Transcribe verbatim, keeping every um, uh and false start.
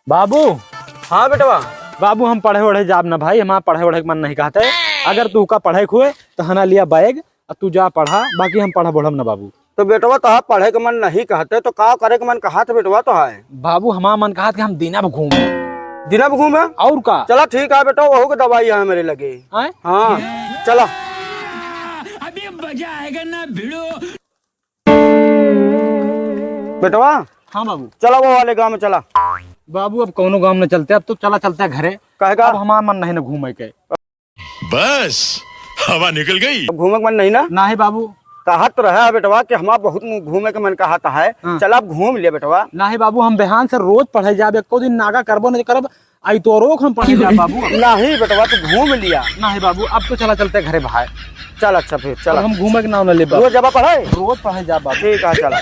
बाबू। हाँ बेटवा। बाबू, हम पढ़े ओढ़े जाब ना भाई, हमार पढ़े ओढ़े के मन नहीं कहत है। अगर तू का पढ़े के होए तो हना लिया बैग, आ तू जा पढ़ा, बाकी हम पढ़ब ओढ़ब ना बाबू। तो बेटवा, तोहार पढ़े के मन नहीं कहत है, तो का करे के मन कहत है बेटवा तोहार? बाबू, हमार मन कहत कि हम दिना भर घूमे। दिना भर घूमे? और का? चला ठीक है बेटवा, वहू के दवाई है हमरे लगे। आए? हाँ, चला। अभी मजा आएगा ना भिड़ो। बेटवा। हाँ बाबू। चला वो वाले गाँव में चला। बाबू, अब कौनो गाँव में न चलते, अब तो चला चलते घरे। काहे का? अब हमार मन नहीं न घूमे के। बस, हवा निकल गई। अब घूमे के मन नहीं ना? नाही बाबू। कहत रहा बेटवा कि हमार बहुत घूमे के मन कहत है। हाँ। चला अब घूम लिया बेटवा। नाही बाबू, हम बिहान से रोज पढ़े जाब, एको दिन नागा करबो नहीं करब, आई तो रोक हम पढ़े जाब बाबू। नहीं बेटवा, तू घूम लिया। नाही बाबू, अब तो चला चलते घरे भाई। चल अच्छा फिर, चला। अब हम घूमे के नाम न ले बाबू। रोज जाबा पढ़े? रोज पढ़े जाब बाबू। ठीक है, चला।